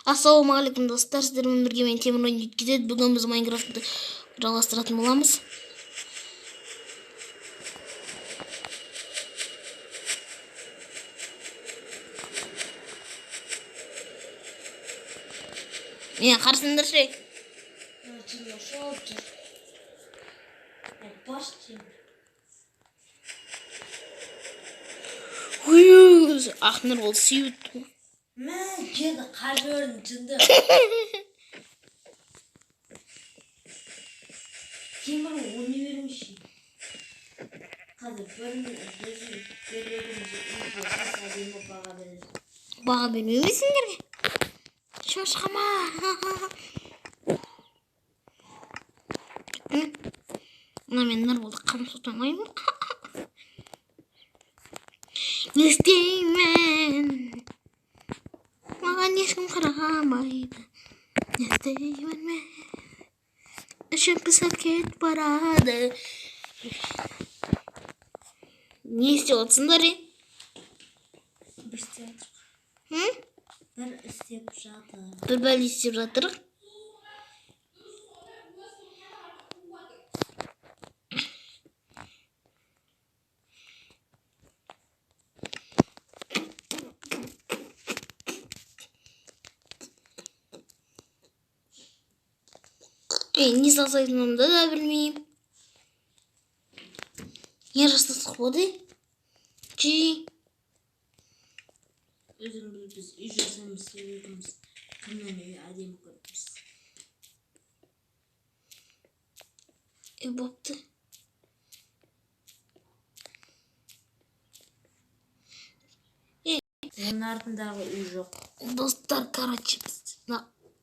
Ассалаумағалейкум, достар! Сіздермен бірге мен, Темір ойын кетеді. Бүгін біз Майнкрафтты жалғастыратын боламыз. Міне, қарасаңдаршы. Ұшып жүр. Бас, Темір. Ақнұр ол сүйіп өтті. Мә, жерді қажып жібердім, жынды. Темір, ойнай беріңізші. Қазір біздің бір бірімізге үй болса, әдемі баға береді. Баға бермеймін сендерге. Шошқама. Мына мен Нұрболды қамшы алмаймын. Не істеймін? Маған ешкім қарамайды. Не істеймін мен? Ішім пысып кетіп барады. Не істеп отырсыңдар, е? Бір істеп жатыр. Hı? Bir істеп жатыр. Бір бәле істеп жатырық. Ей, не жасайтынымды да білмеймін. Не жасасақ болады? Жи. Өзің біл, біз үй жасаймыз себебіміз кімнің үйі әдемі көреміз. Е, бопты. Оның артындағы үй жоқ. Достар, короче, біз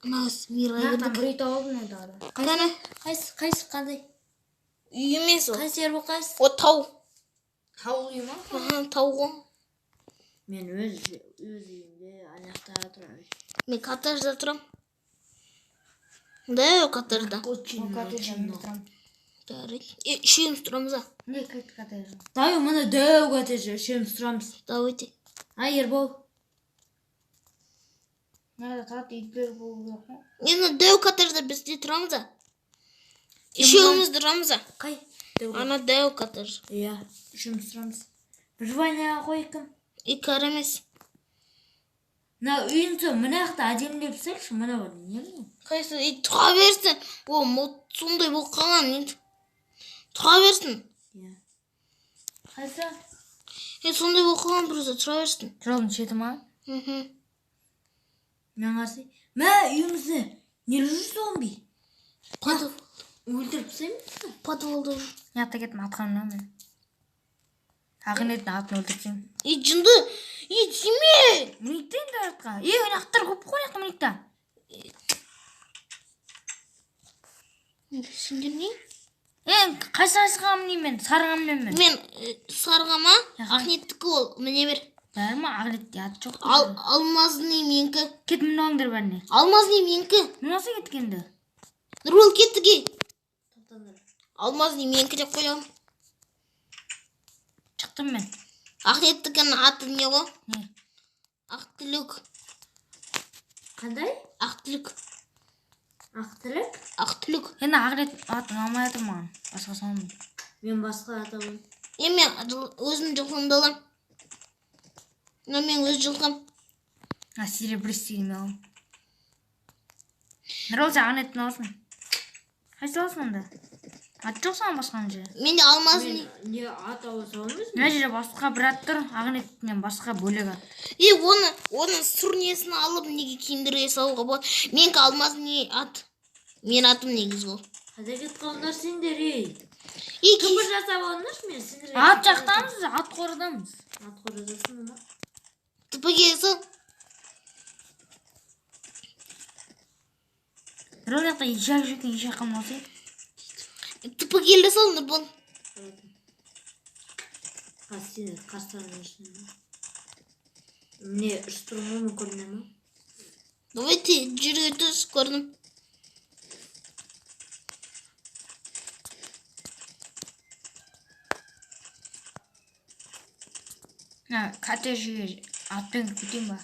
мына мирға Мынақтан кірдік. бір үй тауып алдым тағы да. Қане? Қайсы, қайсы, қандай? Үй емес ол. Қайсы, Ербол, қайсы? О, тау. Тау үй ма? Аха, тау ғой. Мен өз үйімде ана жақта тұрамын. Мен коттеджде тұрамын. Да, коттеджда. Очень. Коттеджде мен тұрамын. Жарайды. Е, үшеуміз тұрамыз, а. Не коттедж? Давай, мына дәу коттедж, үшеуміз тұрамыз. Давайте. А, Ербол? Мына тұрады үйлер болу керек қой. Енді дәу коттеджде біз де тұрамыз, а. Үшеуміз тұрамыз, а. Қай? Дәу. Ана дәу коттедж. Иә, үшеуміз тұрамыз. Бір ваннаға қой кім? И кәрі емес. Мына үйін сол мына жақта әдемілеп салшы, мына бар не бұл? Қайсы? И, тұра берсін. О, мол сондай болып қалған. Енді тұра берсін. Иә. Қайсы? Е, сондай болып қалған, просто тұра берсін. Жолдың шеті ма? Мхм. Мен қарсы. Мә, үйімізде не жүр зомби? Подвал. Өлтіріп тастаймыз ба? Подвалда жүр. Мына жақта кеттім, атқа мінемін мен. Ақынеттің атын өлтірсем. И, жынды. И, тиме. Мінейік те енді атқа. Е, мына аттар көп қой, мына жақта мінейік та. Сендер не? Е, қайсы қайсыға мінеймін мен? Сарыға мінемін мен. Мен сарыға ма? Ақниеттікі ол. Міне бер. Бәрі ма? Ақниетте ат жоқ. Ал, алмазный менікі. Кет, мініп алыңдар бәріне. Алмазный менікі. Мініп алса кеттік енді. Нұрбол, кеттік, ей. Тоқтаңдар. Алмазный менікі деп қоямын. Шықтым мен. Ақниеттікінің аты не ғой? Не? Ақтүлік. Қандай? Ақтүлік. Ақтілік? Ақтүлік. Енді Ақниет аты ұнамай жатыр маған. Басқа саламын. Мен басқа ат аламын. Е, мен өзім жылқымды аламын. Мына менің өз жылқым. А, серебристый мен аламын. Нұрбол, сен Ақниеттің аласың. Қайсы аласың онда? Ат жоқ саған басқа жерде. Менде алмазный. Мен не ат ала саламыз? Мына жерде басқа бір ат тұр. Ақниеттен басқа бөлек ат. Е, оны сұр несін алып, неге киімдерге салуға болады. Менікі алмазный ат. Менің атым негізі ол. Қайда кетіп қалдыңдар сендер, ей? Е, Түбір жасап алыңдаршы, мен сендерге. Ат жақтамыз, ат қорадамыз. Ат қорадасың ба? Тіпіге сал. Нұрбол, жақта ешек жүр екен, ешек қалмаса. Тіпіге сал, Нұрбол. Қазір сендер қастарың жүрсің. Міне, ұшып тұрмын ғой, мен көріне ма? Давайте, жерге түс, көрдім. Мына коттеджге атпен кіріп кетейін ба?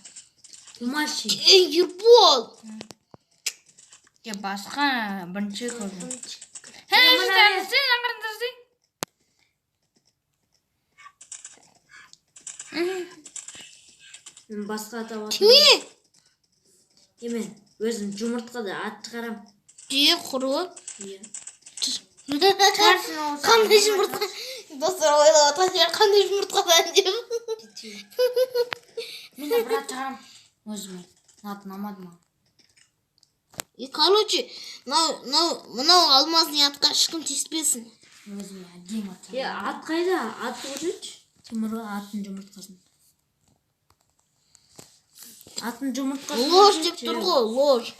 Тумашы. Ей, Ербол. Я басқа бірінші көрдім. Хей, сен аңғарыңдар. Мен басқа ат алатын. Кіме? Е, мен өзім жұмыртқада ат шығарам. Де құры. Иә. Қандай жұмыртқа? Достар ойлап жатқан шығар, қандай жұмыртқадан деп. Мен де бір ат шығарам өзіме. Аты ұнамады маған. И, короче, мынау алмазный атқа ешкім тиіспесін. Өзіме әдемі ат Е, шығарам. ат қайда? Ат көрсетші. Темір аттың жұмыртқасын. Аттың жұмыртқасын. Ложь деп көрсетші. тұр ғой, ложь.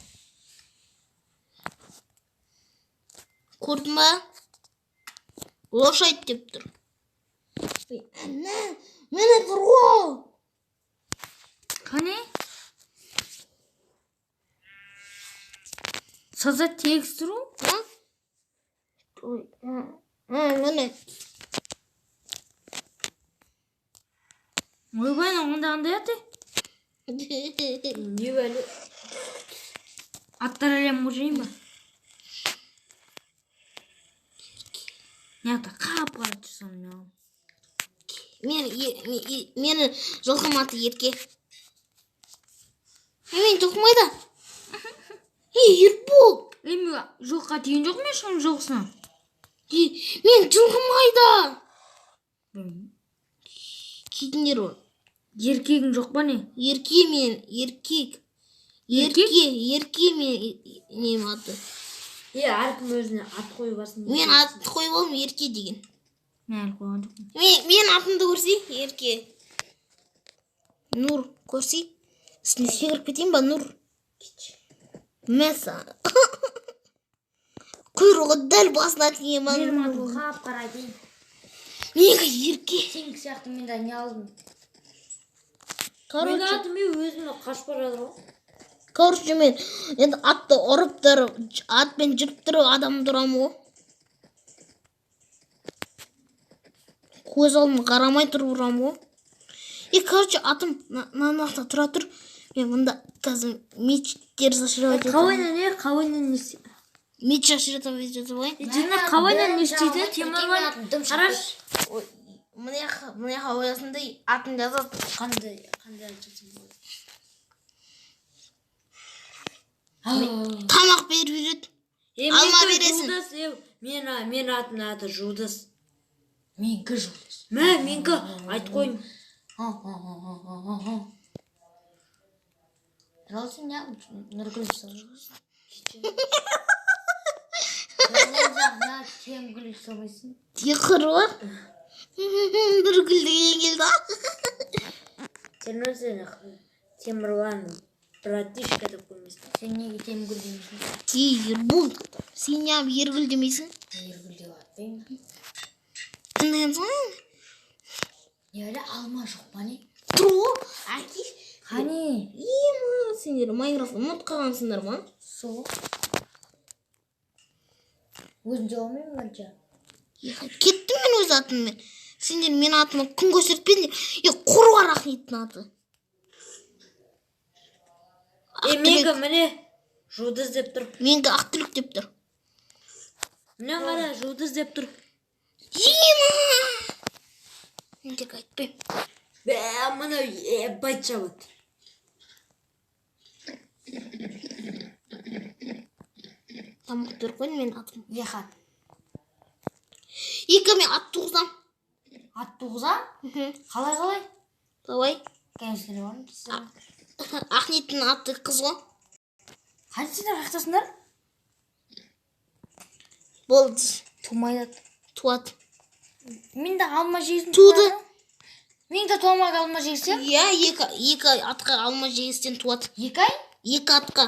Көрдің ба? Лошадь деп тұр. Әне, міне тұр ғой. Қане? Создать текстуру? А? Ой, міне. Ойбай, онда қандай ат? Не бәле? Аттар әлемін көрсетейін ба? Мына жақта қап-қара түс соны мен аламын. Мені жылқым аты Ерке. Ей, мен жылқым қайда? Ей, Ербол. Ей, мен жылқыға тиген жоқпын мен ешкімнің жылқысына. Ей, мен жылқым қайда? Білмеймін. Кидіңдер ғой. Еркегің жоқ па не? Ерке мен, еркек. Еркек? Ерке, ерке мен нем аты. Е, әркім өзіне ат қойып алсын. Мен ат қойып алдым Ерке деген. Мен әлі қойған жоқпын. Мен атымды көрсей, Ерке. Нұр, көрсей. Үстіне секіріп кетейін ба, Нұр? Мә саған. Құйрығы дәл басына тиген ба? Менің атым қап-қара айтайын. Неге Ерке? Сенікі сияқты мен де не алдым. Менің Короче, атым е өзіме қашып бара жатыр ғой. короче, мен енді атты ұрып тұрып, атпен жүріп тұрып адамды ұрамын ғой. Көз алдыма қарамай тұрып ұрамын ғой. И, короче, атым мына жақта тұра тұр. Мен мында қазір мечтер зашивать етемін. Қауайна не? Қауайна не істейді? Меч зашивать етіп алайын. Жаңа қауайна не істейді? Темірлан, қарашы. Ой, мына жаққа қоясың да атын жазады. Қандай ат жазсам болады? Тамақ беріп жүреді. Е, Алма менікі бересің. Жұлдыз, е, мен атымның аты Жұлдыз. Менікі Жұлдыз. Мә, менікі айтып қойдым. Жұлдыз не? Нұргүл Темгүл салмайсың. Тиқыр ғой. Нұргүл деген келді. Темірлан сен Темірлан братишка деп қоймайсың. Сен неге Темгүл демейсің? Ей, Ербол, сен неғып Ергүл демейсің? Ергүл деп атпаймын. Тыңдайсың ғой. Не әлі алма жоқ па не? Тұр ғой, әке. Қане? Ема, сендер Майнкрафт ұмытып қалғансыңдар ма? Сол. Өзім жей алмаймын онша. Кеттім мен өз атыммен. Сендер менің атыма күн көрсетпедіңдер. Е, құр Рахметтің аты. Е, менікі міне Жұлдыз деп тұр. Менікі Ақтүлек деп тұр. Міне қара, Жұлдыз деп тұр. Ема! Мен тек айтпаймын. Бә, мынау ебать шабады. Тамақ беріп қойдым мен атым. Ехат. Екі мен ат туғызам. Ат туғызам? Қалай қалай? Давай. Кәдімгідей бармын. Ахнеттің аты қыз ғой. Қайда сендер қаяқтасыңдар? Болды. Тумайды. Туады. Мен де алма жегізім. Туды. Мен де туамайды алма жегізсем? Иә, екі атқа алма жегістен туады. 2 ай? Екі атқа.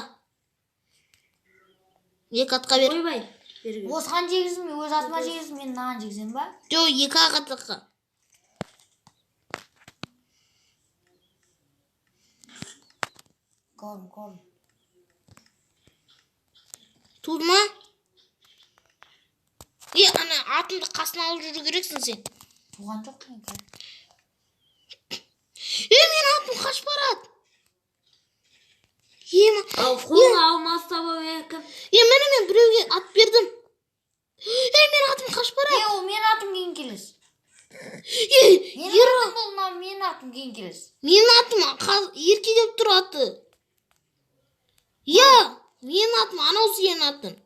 Екі атқа бер. Ойбай, бері кел. Осыған жегізім, өз атыма жегізім, мен мынаған жегізем ба? Жоқ, екі ақ атқа. Көрім, көрім. Туды ма? Е, ана атыңды қасына алып жүру керексің сен. Туған жоқ мен қазір. Е, менің атым қашып барады. Ема. Ал қолыңа алмас таба кім? Е, міне, мен біреуге ат бердім. Ей, менің атым қашып барады. Е, ол менің атым кейін келесі. Ей, Менің Ера. атым бұл, мынау менің атым кейін келесі. Менің атым Ерке деп тұр аты. Иә, менің атым, анау сенің атың.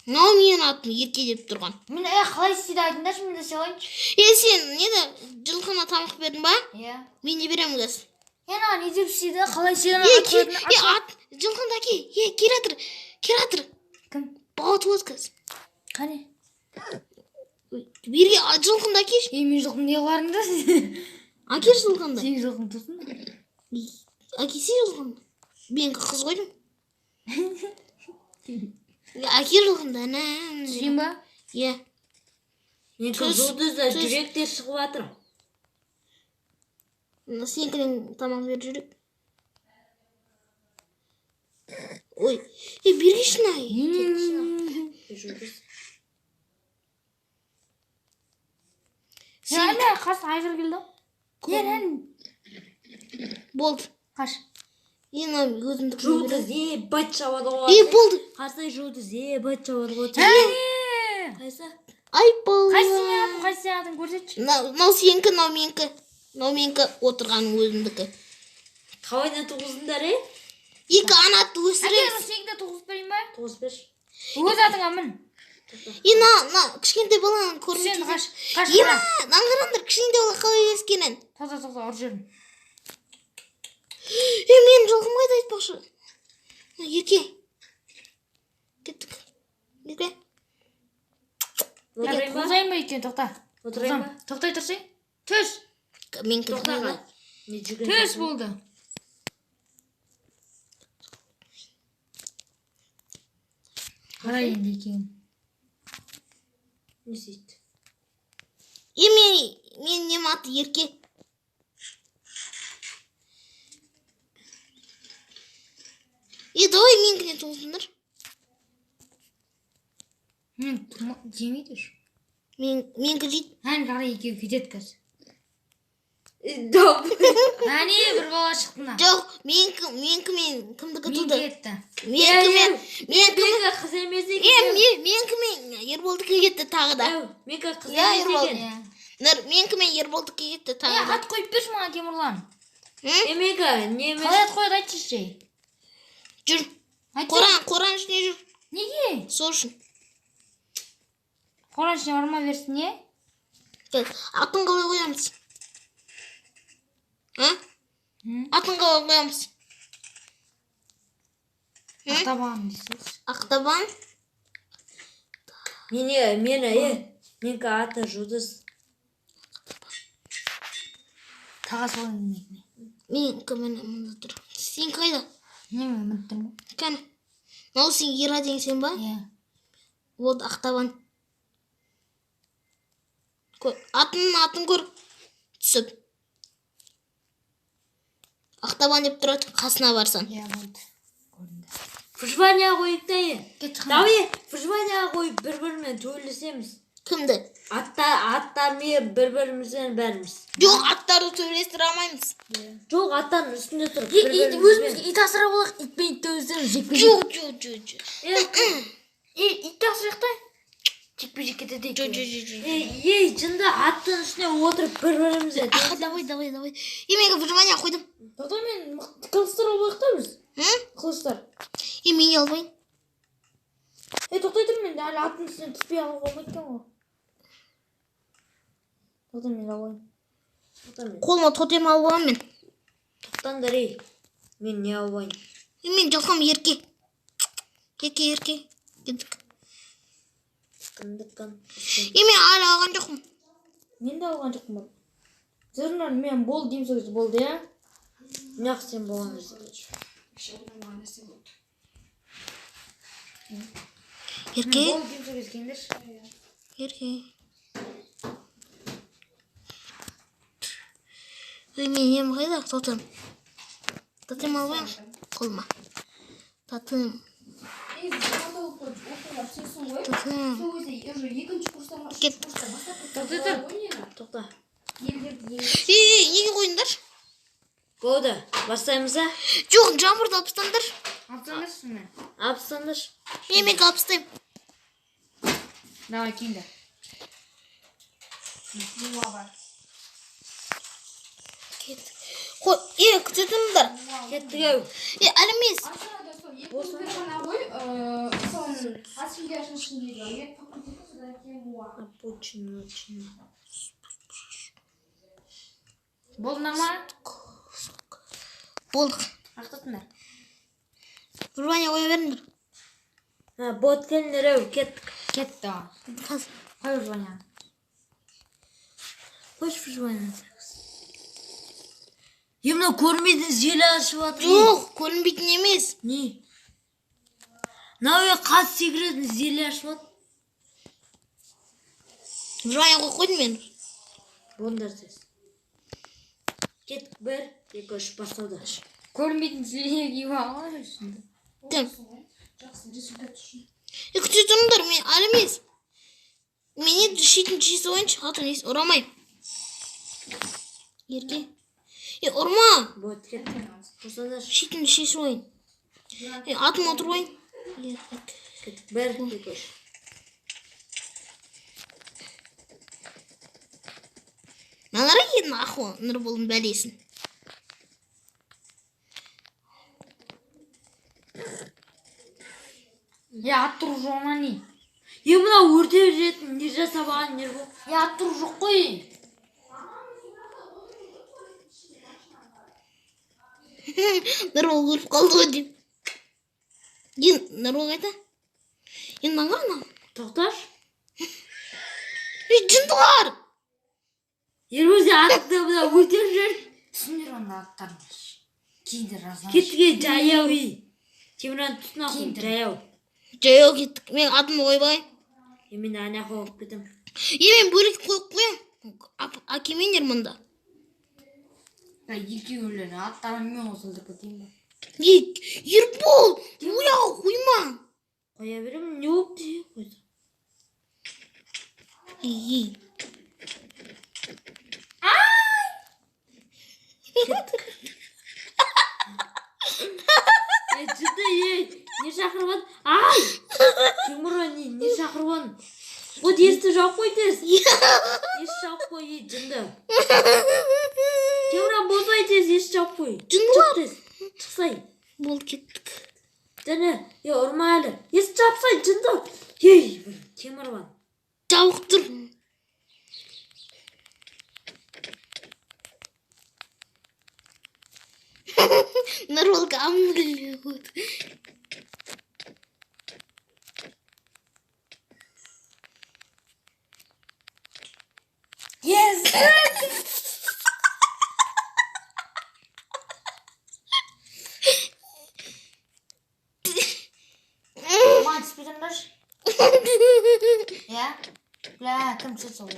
Мынау менің атым Ерке деп тұрған. Мен қалай істейді, айтыңдаршы, мен де істей алайыншы. Е, сен не жылқына тамақ бердің ба? Иә. Мен не беремін қазір? Е, мына не деп істейді, қалай істейді? Е, Ана ат қоятын- е, ат, жылқынды әке. Е, келе жатыр, келе жатыр. Кім? Бала туады қазір. Қане? Берге, жылқынды әкеші. Е, мен жылқым не қыларыңды? Әкеші жылқынды. Сенің жылқың тусын ба? Әкесі жылқынды. Менікі қыз ғой деймін. Әке жылқынды, ана. Сен ба? Иә. Менікі Түс, жұлдызда түс. жүректер шығып жатыр. Мына сенікінен тамақ беріп жүрейік. Ой, е, бергеші мына. Жұлдыз. Сен әне қас айғыр келді. Е, әне. Болды. Қаш. Е, мына өзімдікін Жұлдыз беремін. ебать шабады ғой. Е, болды. Қарасай, жұлдыз ебать шабады ғой. Әне. Қайсы? Ай, балалар. Қайсы сенің атың, қайсы сенің атың, көрсетші. Мынау сенікі, мынау менікі. Мынау менікі, отырғаның өзімдікі. Қалайдан туғыздыңдар, е? Екі ана атты Әке, өсіреміз. сенікі де туғызып берейін ба? Туғызып берші. Өз атыңа мін. Е, мына кішкентай баланы көрмей. Сен қаш, қаш. Е, Қара. мынаны қараңдар, кішкентай бала қалай өскенін. Тоқта, тоқта, ұрып жібердім. Е, менің жылқым қайда айтпақшы? Мына Ерке. Кеттік. Ерке. Отырайын ба? Туғызайын ба екен, тоқта. Отырайын ба? Тоқтай тұрсай. Түс. Менікі Тоқта қайда? қал. Не жүрген Түс жоқпын. болды. Қара енді екеуін. Не істейді? Е, мен нем аты Ерке. Е, давай менікіне туғызыңдар. Мен жемейді уже. Менікі жейді. Әне қара, екеуі кетеді қазір. Доп. Әне бір бала шықты мына. Жоқ, менікі мен кімдікі Мен туды? кетті. Менікі мен, менікі мен, Менікі қыз емес е, екен. менікі мен Ерболдікі кетті тағы да. Әу, менікі қыз Иә, емес Ербол. екен. Иә. Нұр, менікі мен Ерболдікі кетті Е, тағы да. ат қойып берші маған, Темірлан. М? Е, менікі не емес. Қалай ат қояды, айтшы ше. Жүр. Айтшы. Қораның ішіне жүр. Неге? Сол үшін. Қораның ішіне барма берсін, не? Кел, атын қалай қоямыз? А? М? Атын қалай қоямыз? М? Ақтабан дейсіз. Ақтабан. Мені, е, менікі аты Жұлдыз. Таға салайын менікіне. Менікі міне мында тұр. Сен қайда? Не, мен мініп тұрмын ғой. Кәне. Мынау сен Ера деген сен ба? Иә. Вот Ақтабан. Атын көр. Түсіп. Ақтабан деп тұрады, қасына барсаң. Иә, болды. Көрінді. Выживание қойып та, е. Кет. Давай, выживание қойып бір-бірімен төбелесеміз. Кімді? Аттармен бір-бірімізбен бәріміз. Жоқ, аттарды төбелестіре алмаймыз. Жоқ, аттардың үстінде тұрып Ит, өзімізге ит асырап алайық, итпен итті өздеріміз жекпе жек. Жоқ, жоқ, жоқ, жоқ. Е, итті асырайық та. Жекпе жек кетеді Жоқ, екеуі. жоқ, жоқ, жоқ. Ей, жынды, аттың үстіне отырып бір-бірімізге. Аха, давай, давай, давай. Е, мен выживание қойдым. Тоқта, мен мықты қылыштар алайық та біз. М? Қылыштар. Е, мен албайын. Е, тоқтай тұр, мен әлі аттың үстінен түспей алуға болмайды екен ғой. Тоқта, мен алайын. Қолыма тотем алып аламын мен. Тоқтаңдар, ей. Мен не алайын? Е, мен жылқым Ерке. Ерке, Ерке. Кеттік. Кімдікін? Е, мен әлі алған жоқпын. Мен де алған жоқпын. Зырнан мен бол деймін, сол кезде болды, иә? Неғып сен болған кезде? Ерке, Бол деймін, сол кезде келіңдерші. Ерке. Ой, мен нем қайда? Тотем. Тотем алып алайын қолыма. Тотем. Тотем. Кеттік. Тоқтай тұр. Тоқта. Ей, ей, неге қойдыңдар? Болды, бастаймыз а? Жоқ, жаңбырды алып тастаңдар. Алып тастаңдаршы мені. Алып тастаңдаршы. Е, мен алып тастаймын. Давай, киіңдер. Кеттік. Қой, е, күте тұрыңдар. Кеттік ау. Е, әлі емес. Астанада сол екі күн ғана ғой, соның асфальтың ішіндегі екі факультеті, содан кейін МУА. Опочно, очно. Болды ма? Болдық. Ақтатыңдар. Внимание қоя беріңдер. Ha, бот келіңдер ау, кеттік. Кетті. Қазір. Қой выживание. Қойшы выживание. Е, мынау көрмейтін зеле ашып жатыр. Жоқ, көрінбейтін емес. Не? Мынау е қаз секіретін зеле ашып жатыр. Внимание қойып қойдым мен. Болыңдар тез. Кеттік, 1, 2, 3, басталды. Көрінбейтін зілге киіп алған үстінде. Кім? Жақсы результат үшін. Е, күте тұрыңдар, мен әлі емес. Мен не шетін шеше қояйыншы, а то не ұрамаймын. Ерке. Е, ұрма. Бот, кеттік. Қосаңдаршы. Шетін шеше қояйын. Е, атыма отырып қояйын. Е, Кеттік, 1, 2, 3. Мына енді ахуа Нұрболдың бәлесін. Е, ат тұру жоқ ма не? Е, мынау өртеп жүретін не жасап алған Ербол? Е, ат тұру жоқ қой. Нұрбол өліп қалды ғой деймін. Енді Нұрбол қайда? Енді мынаған ана. Тоқташы. Ей, жындылар! Ербол, сен атты мына өртеп жүр. Түсіңдер онда аттарыңды. Киіңдер раздан. Кеттік, е, жаяу ей. Теміран түс нахуй, жаяу. Жаяу кеттік. Мен атымды қойып алайын. Е, мен ана жаққа қойып кетемін. Е, мен бөлек қойып қоямын. Әкелмеңдер мұнда. Екеулері аттарын мен қосылдырып кетейін ба? Е, Ербол, ояу қойма. Қоя беремін, не болып десе қойса. Ей, ей. Е, жынды, е, не шақырып алдың? Ай! Теміран, не шақырып алдың? Вот есікті жауып қой тез. Есікті жауып қой, е, жынды. Теміран, болсай тез, есікті жауып қой. Жындылар. Шық тез. Шықсай. Болды, кеттік. Және, е, ұрма әлі. Есікті жапсай, жынды. Ей, Теміран. Жабық тұр. Нұрбол кәдімгі. Yes! Маған түспей тұрыңдаршы. Иә? Бля, кім түседі сол?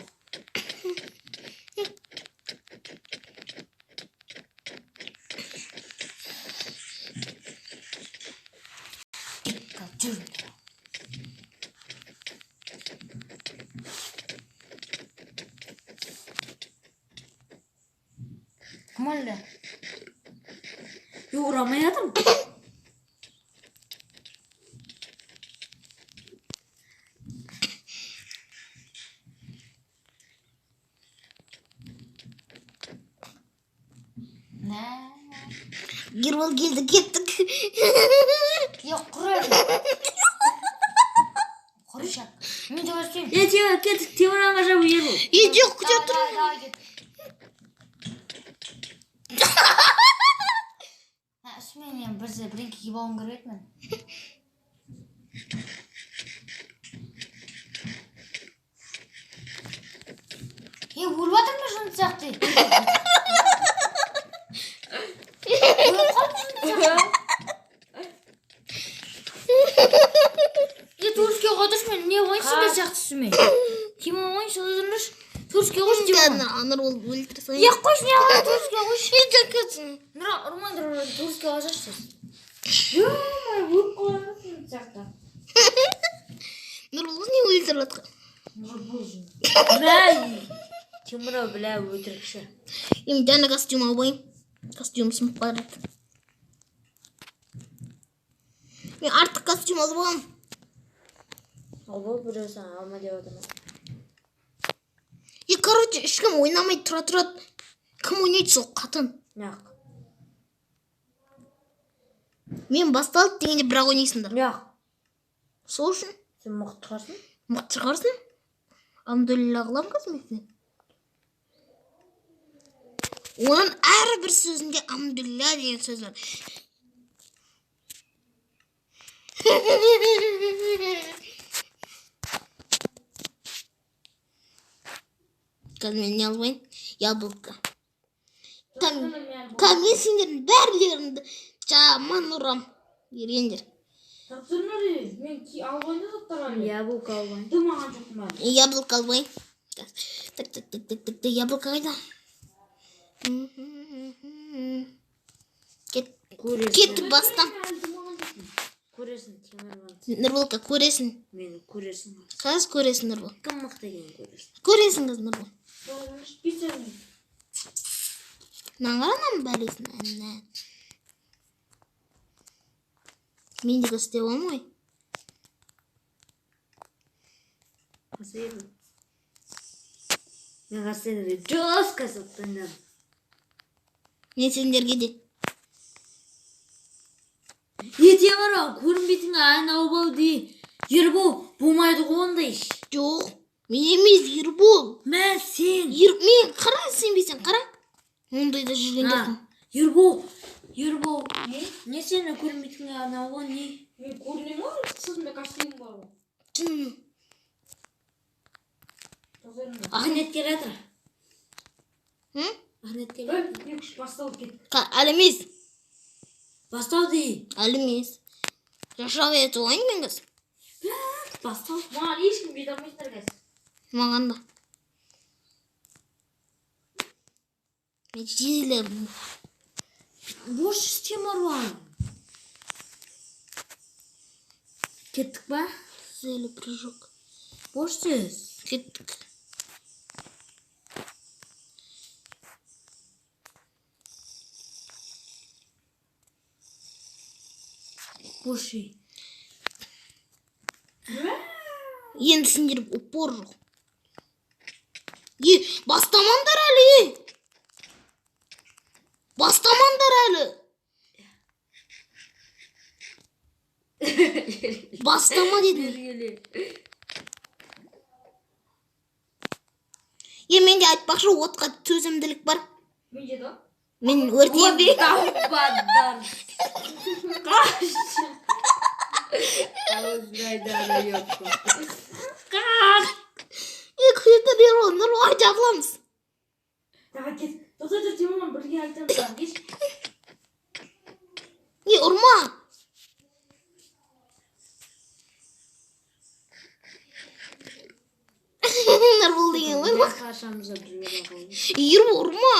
Жүріңдер. Кім өлді? Е, ұрамай жатырмын. Нә. Ербол келді, кеттік. Е, құр әлі. Құр шак. Мен де өспеймін. Е, Теміран, кеттік, Теміранға жабу, Ербол. Е, жоқ, күте Давай, тұр. давай, давай, кет. Ә, үстіме мен бірде біреңке киіп алуым керек еді мен. Е, өліп жатырмын мен жын сияқты. Өліп қалдым жын сияқты. Е, туристке қойдыршы мен не қояйыншы сендер сияқты үстіме. Киім алмайыншы отырыңдаршы. Туристке қойшы деп Кәдімгі Нұрбол өлтіре салайын. Е, қойшы не қылады туристке қойшы. Е, жақсы. Нұра, ұрмаңдар, туристке қойсайшы. Ё-моё, өліп қаламын сияқты. Нұрбол не өлтіріп жатқан? Нұрбол жын. Мә, Теміран, бля, өтірікші. Енді жаңа костюм алып алайын. Костюм сынып барады. Мен артық костюм алып аламын. Ол біреу саған алма деп отыр ма? Е, короче, ешкім ойнамай тұра тұрады. Кім ойнайды сол қатын? Няқ. Мен басталды дегенде бірақ ойнайсыңдар. Няқ. Сол үшін Сен мықты шығарсың. мықты шығарсың. Алхамдулилля қыламын қазір мен сені. Оның әрбір сөзінде алхамдулилля деген сөз бар. Қазір мен не алып алайын? Яблоко. Там мен сендердің бәрілеріңді жаман ұрам. Бергендер. Тапсырма мен алып ойна заттарға. Яблоко алайын. Дымаған жоқпын әлі. Яблоко алып алайын. Так, так, так, так, так, так, яблоко қайда? Кет, Көресің. кеттік бастан. Әлі дымаған жоқпын. Көресің, Темірлан. Нұрболка көресің. Мені көресің. Қазір көресің, Нұрбол. Кім мықты екенін көресің. Көресің қазір, Нұрбол. Пиццаны. Мынаны қара, мынаның бәлесін. Әне. Мен де істеп аламын ғой. Қасайын. Мен қасайын жестко соттандым. Мен сендерге де. Е, Темірлан, көрінбейтін айна бол дей. Ербол, болмайды ғой ондай іш. Жоқ, мен емес, Ербол. Мә, сен. Мен қара, сенбесең қара. Ондайда жүрген жоқпын. Ербол, Ербол. Не сені көрінбейтін айна бол, не? Мен көрінемін ғой, сіздің костюм бар ғой. Жын. Тапсырма. Ахмет келе жатыр. М? Ахмет келе. 1, 2, 3 басталып кетті. Әлі емес. Бастау дей. Әлі емес. Жашау етіп алайын мен қазір. Бастау. Маған ешкім жете алмайсыңдар қазір. Маған да. Мен жедел. Бош Темірлан. Кеттік па? Зелі прыжок. Бош сөз. Кеттік. Бош ей. Енді сендер упор жоқ. Е, бастамаңдар әлі, е. Бастамаңдар әлі. Бастама дедім. Е, менде айтпақшы отқа төзімділік бар. Менде да. Мен өртенбеймін. Давбадан. Қаш. Ауыздай жоқ. Қаш. Е, күтіп Ербол, Нұрболға жабыламыз. Давай кет. Тоқтай тұр, Темірлан, бірге айтамыз. Кеш. Е, ұрма. Нұрбол деген ғой. Біз қашамыз да жүріп қалдық. Ербол, ұрма.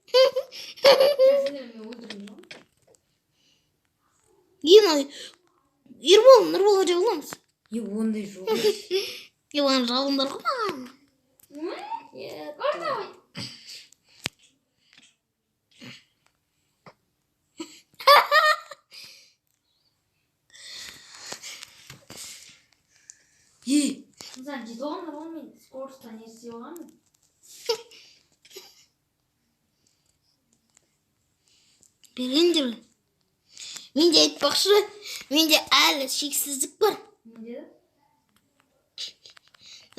Сендер мені өлтірдің ғой. Е, мынау Ербол, Нұрболға жабыламыз. Е, ондай жоқ. Е, маған жабыңдар ғой маған. Е, Е, Сен жетіп алғандар ғой, мен скоростьта не істеп алғанмын. Бергендер. Менде айтпақшы, менде әлі шексіздік бар. Менде да.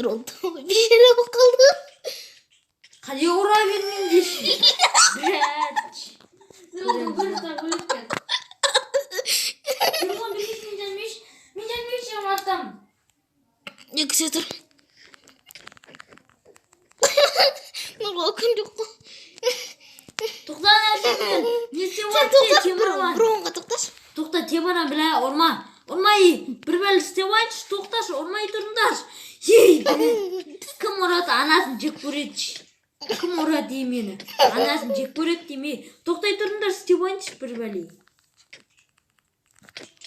Нұрбол бейшара болып қалды. Қалай ұра бермеңдерші. Бәч. Нұрбол бір жақтан өліп кетті. Темірлан, берген, мен жаным еш. Мен жаным еш, мен артамын. Екі күте тұр. Нұрбол күн жоқ қой. Тоқта нәрсені. Не істеп Сен жатсың, тоқташы, Темірлан? бір оңға тоқташы. Тоқта, Темірлан, бля, ұрма. Ұрма, ей. Бір бәле істеп алайыншы, тоқташы, ұрмай тұрыңдаршы. Ей, бля. Кім ұрады, анасын жек көреді. Кім ұрады ей мені? Анасын жек көреді деме. Тоқтай тұрыңдар, істеп алайыншы бір бәле.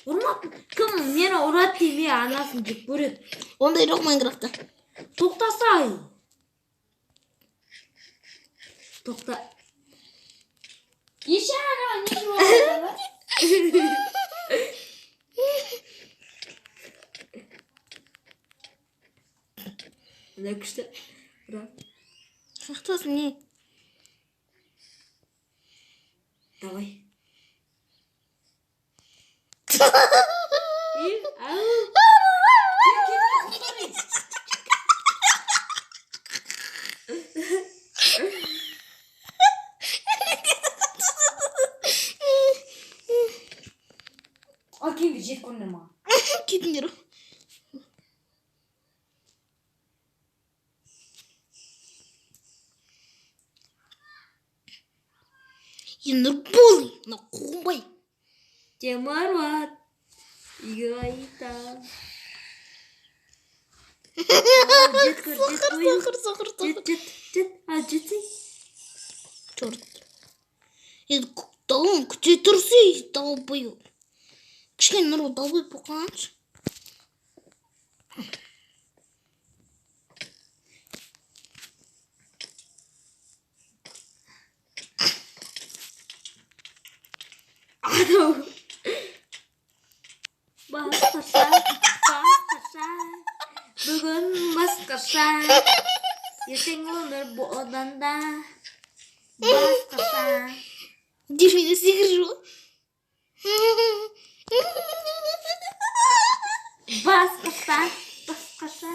Ұрма, кім мені ұрады деме, анасын жек көреді. Ондай жоқ Майнкрафтта. Тоқтасай. Тоқта. Еше ана не жеп алған? Мына күшті. Ұра. Жақтасың не? Давай. Е, ау. Ал келіңдер, жеп көріңдер маған. Кетіңдер. Е, Нұрбол, мына қуғынбай. Темірлан. Үйге қайтам. Жет көр, жет Сақыр, қой. сақыр, сақыр, Жет, сақыр. жет, жет. А, жетсей. Черт. Енді дауын күте тұрсай, долбоеб. Кішкене Нұрбол долбоеб болып қалғаншы. Анау. Басқаша, басқаша. Бүгін басқаша. Ертең өмір одан да басқаша. Деревья секіріп жүр. Басқаша, басқаша.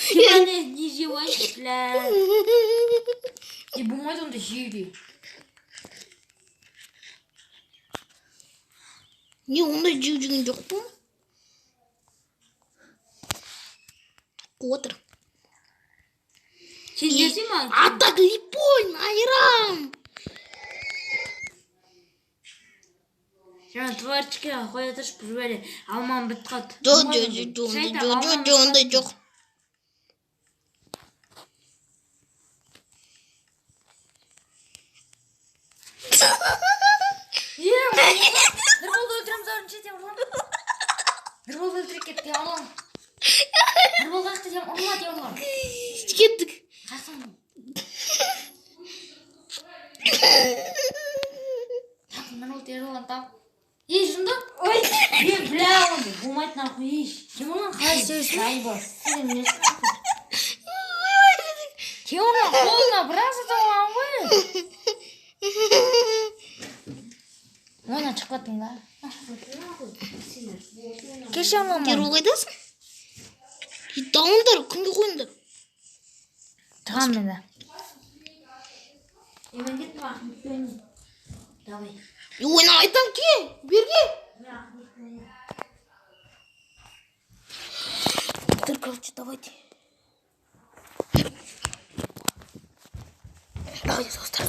Кіміне не жеп алайыншы, бля. Е, болмайды онда жеуге. Не, ондай жеу деген жоқ па? Отыр. Сен жесең маған. Атак липой, айран. Жаңа творческий қоя тұршы, бір бәле. Алмам бітіп қалды. Жоқ, жоқ, жоқ, жоқ, ондай жоқ, жоқ, жоқ, ондай жоқ. Е, Нұрболды өлтіреміз ау, Темірлан. Нұрболды өлтіріп кет, Темірлан. Нұрбол қаяқта, Темірлан? Ұрма, Темірлан. Кеттік. Қаяқтан? Тап, Нұрбол, Темірлан, тап. Ей, жынды. Ой, е, бля, ондай болмайды нахуй, еш. Темірлан қалай істеуісің? Заебал. Сен несің нахуй? Темірлан қолына біраз атып алған ғой. Ойнан шығып кеттің да. Кеше Темірлан. Ербол қайдасың? Дауыңдар, күнге қойыңдар. Шығамын мен де. Е, мен кеттім, Ахметпен ойнайын. Давай. Е, ойна айтам ке, берге. Мен Ахметпен ойнайын. Тұр, короче, давайте. Давайте, достар.